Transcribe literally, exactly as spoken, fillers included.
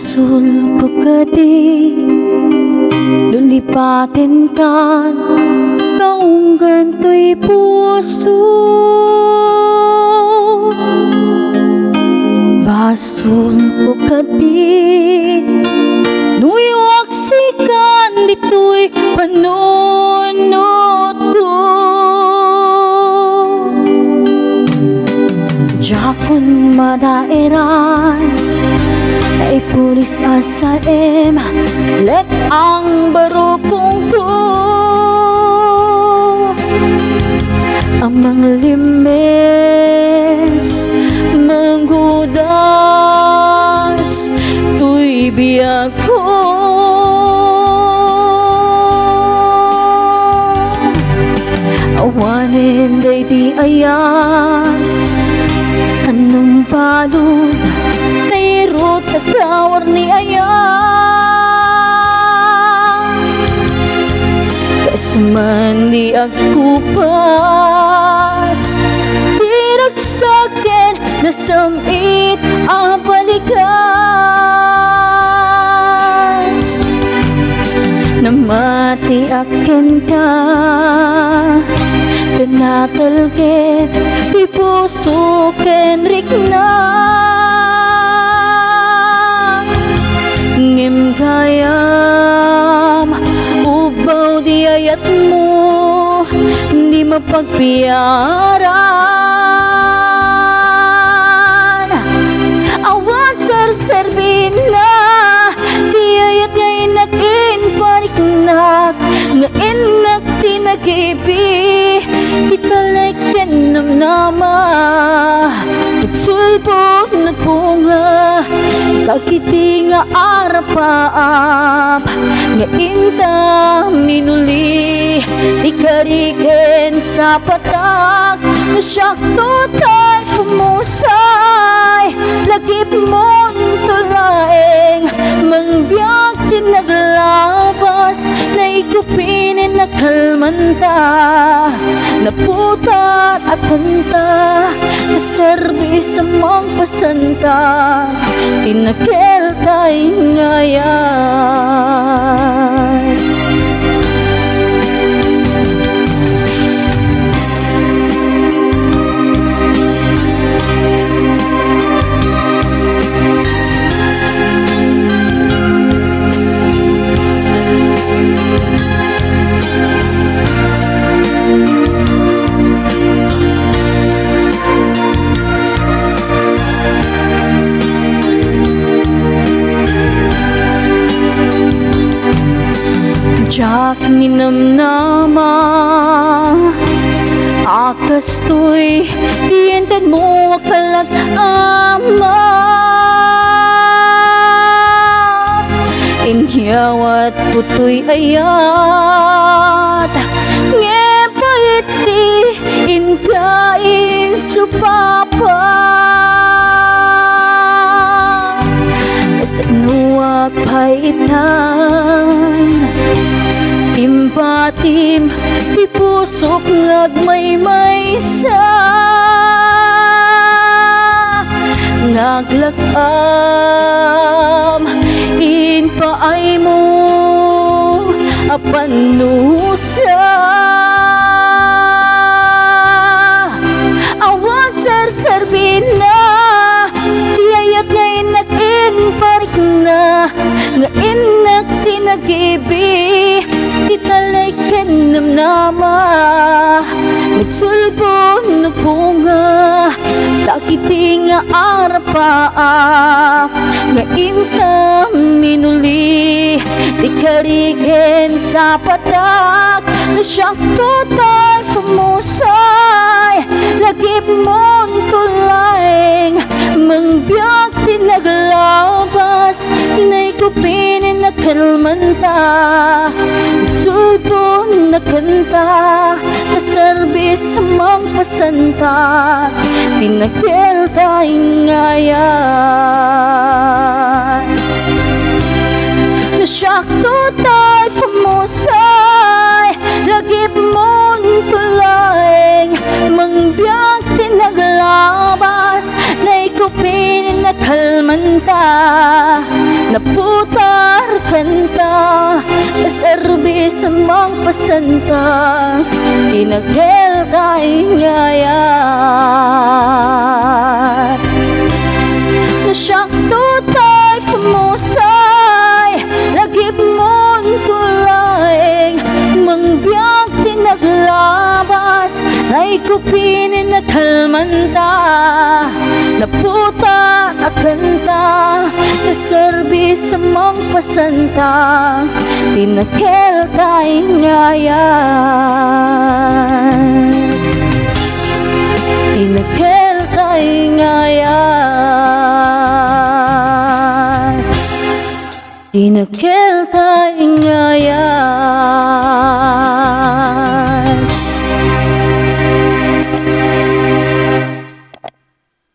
Basolko kadi no lipatenkan, kaunggan toy puso. Basolko kadi no iwaksikan ditoy panunotko. Diakon madairan, naipulis a saem, let-ang barukongko a manglimmes, manggudas toy biagko. Awanen daydi ayat a nangbalud, nairut a tawar ni ayat. Kas man di agkupas, diragsak ken nasam-it a balikas. Namatiak kenka, ket natalged ti puso ken rikna. Ngem gayam, ubbaw di ayatmo, di mapagbiaran. Awan serserbina ti ayat nga innak inpariknak, nga innak ti nagibi, ti talek ken namnama, nagsulbong, nagbunga, dagiti nga arapaap nga inta minuli, ti kari ken sapatak, no siak toy pumusay, lagipmon to laeng, mangbiag ti naglabas, naikupin a kalmanta, naputat a kanta, serbis a mangpasanta, ti nakeltay nga ayat. Diak ninamnama a kastoy ti intedmo a kalag-ama. Inyawatko toy ayat, ngem pait ti inka insupapa. Kasanoak pay itan, impatim ti pusok nga agmaymaysa, nga aglak-am impaaymo a pannusa. Awan serserbina ti ayat nga innak inparikna, nga innak ti nagibi, ti talek ken namnama, nagsulbong, nagbunga, dagiti nga arapaap nga inta minuli, ti kari ken sapatak, no siak toy pumusay, lagipmon to laeng, mangbiag ti naglabas, naikupin a kalmanta, nagsulbong, nagkanta, kaserbis a mangpasanta, ti nakeltay nga ayat. No siak toy pumusay, lagipmon to laeng, mangbiag ti naglabas, naikupin a kalmanta, Naputar kanta, serbis mangpasanta, ti nakelta ingayat. No siak tutay kumusay, lagip mon tulay, mangbiag ti naglabas, Ay kupinin a kalmanta, naputa a kanta, naserbi sa mangpasanta, ti nakelta ingayat, ti nakelta ingayat, ti nakel